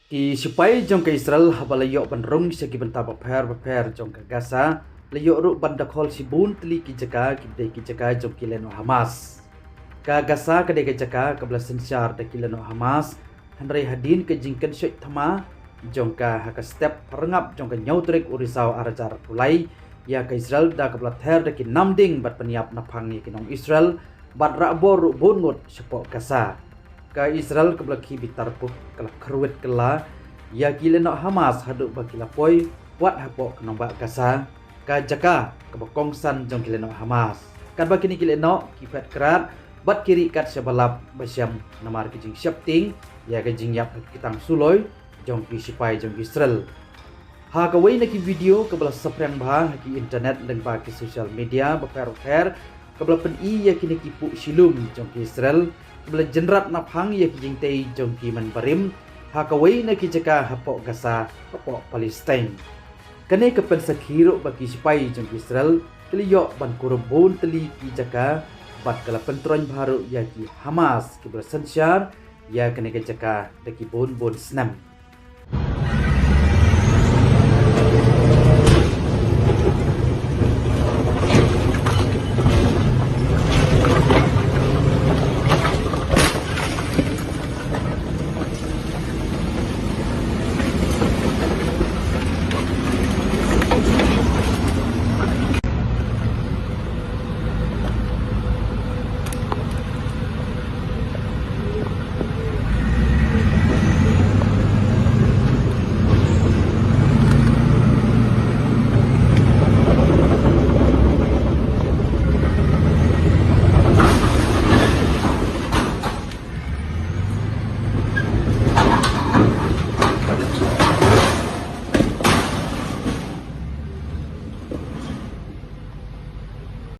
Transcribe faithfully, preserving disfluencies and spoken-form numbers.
Ki sipai jong ka Israel haba la ïoh ban rung sha ki bynta bapher bapher jong ka Gaza, la ïoh ruh ban dakhol shibun tylli ki jaka, kiba dei ki jaka jong ki lehnoh Hamas. Ka Gaza ka dei ka jaka kaba la synshar da ki lehnoh Hamas, hynrei hadien ka jingkynshoit thma jong ka ha ka step pharngap jong ka hynñiew tarik u Risaw ar hajar arphew lai, ïa ka Israel da kaba la ther da ki namding bad pynïap naphang ïa ki nong Israel, bad rah bor ruh bun ngut shapoh Gaza. Ka Israel kaba la khie bitar puh ka la kyrwit kylla ïa ki lehnoh Hamas haduh ba ki la poi pat hapoh ka nongbah Gaza, ka jaka kaba kongsan jong ki lehnoh Hamas. Katba kine ki lehnoh ki phet krad bad ki rieh kat sha ba lap ba shem namar ki jingsheptieng ïa ka jingïap ha ki tang suloi jong ki sipai jong Israel. Ha kawei na ki video kaba la saphriang bha ha ki internet lyngba ki social media bapher bapher, kaba la pyni ïa kine ki puh shilum jong ki Israel kaba la jynrat naphang ïa ki jingtei jong ki mynbarim ha kawei na ki jaka hapoh Gaza, hapoh Palestine. Kane ka pynsakhi ruh ba ki sipai jong ki Israel ki la ïoh ban kurup bun tylli ki jaka bad ka la pyntroiñ bha ruh ïa ki Hamas kiba la synshar ïa kane ka jaka da ki bun bun snem.